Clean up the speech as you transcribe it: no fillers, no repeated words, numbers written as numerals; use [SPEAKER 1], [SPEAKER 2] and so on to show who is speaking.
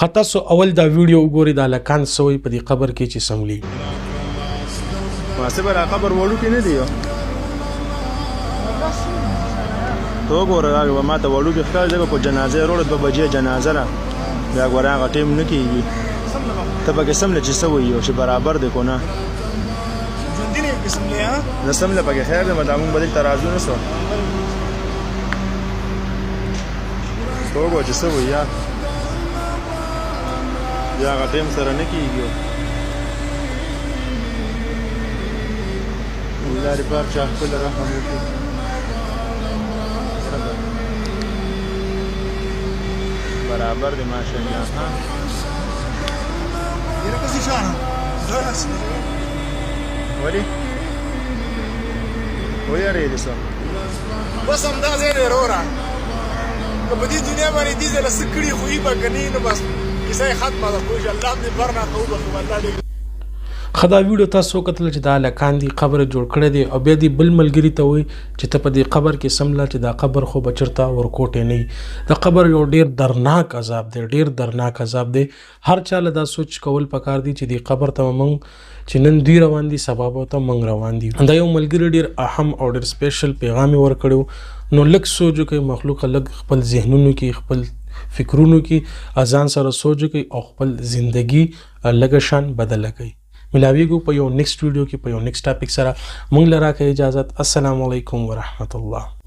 [SPEAKER 1] ښه تاسو اول دا ویډیو وګورئ دا هلکان څه وایي په دې قبر کې چې څملي.
[SPEAKER 2] واسه به قبر وړوکی نه دی ته وګوره دا به ماته وړوکی ښکاري ځکه خو جنازه یې راوړه 2 بجې جنازه ده بیا ګوره هغه ټایم نه کېږي ته پکې سمله چې څه وایي او چې برابر دی که نه نه سمله پکې خیر دی دا موږ به دلته راځو نه څه ته وګوره چې څه وایي یار بیا هغه ټیم سره نه کېږي. الله دې پاک چا خپل رحم وکړي. برابر دی ماشاءالله. ها
[SPEAKER 3] یره پسې شانه
[SPEAKER 2] ولی ویرېدې څه؟
[SPEAKER 3] بس همدا ځای دی وروره، که په دې دنیا باندې دې ځله څه کړي خو یي به که نه نو بس کیسه یې ختمه ده، پوه شې. الله هم دې بر راته وبخښي والله ډېر.
[SPEAKER 1] ښه دا ویډیو تاسو وکتله چې دا هلکان دي قبر یې جوړ کړی دی او بیا دې بل ملګري ته وایي چې ته په دې قبر کې څمله چې دا قبر خو به چرته ورکوټی نه وي. د قبر یو ډیر درناک عذاب دی، ډیر درناک عذاب دی. هر چا له دا سوچ کول پکار دي چې دې قبر ته به موږ چې نن دوی روان دي سبا به ته موږ روان دي. دا یو ملګري ډیر اهم او ډیر سپیشل پیغام یې ورکړی نو لږ سوچ وکړئ مخلوقه، لږ خپل ذهنونو کې خپل فکرونو کې ځان سره سوچ وکړئ او خپل زندگی لږه شان بدله کړئ. ملاویږو په یو نیکسټ ویډیو کې په یو نیکسټ ټاپک سره. موږ له راکړئ اجازت. السلام علیکم ورحمت الله.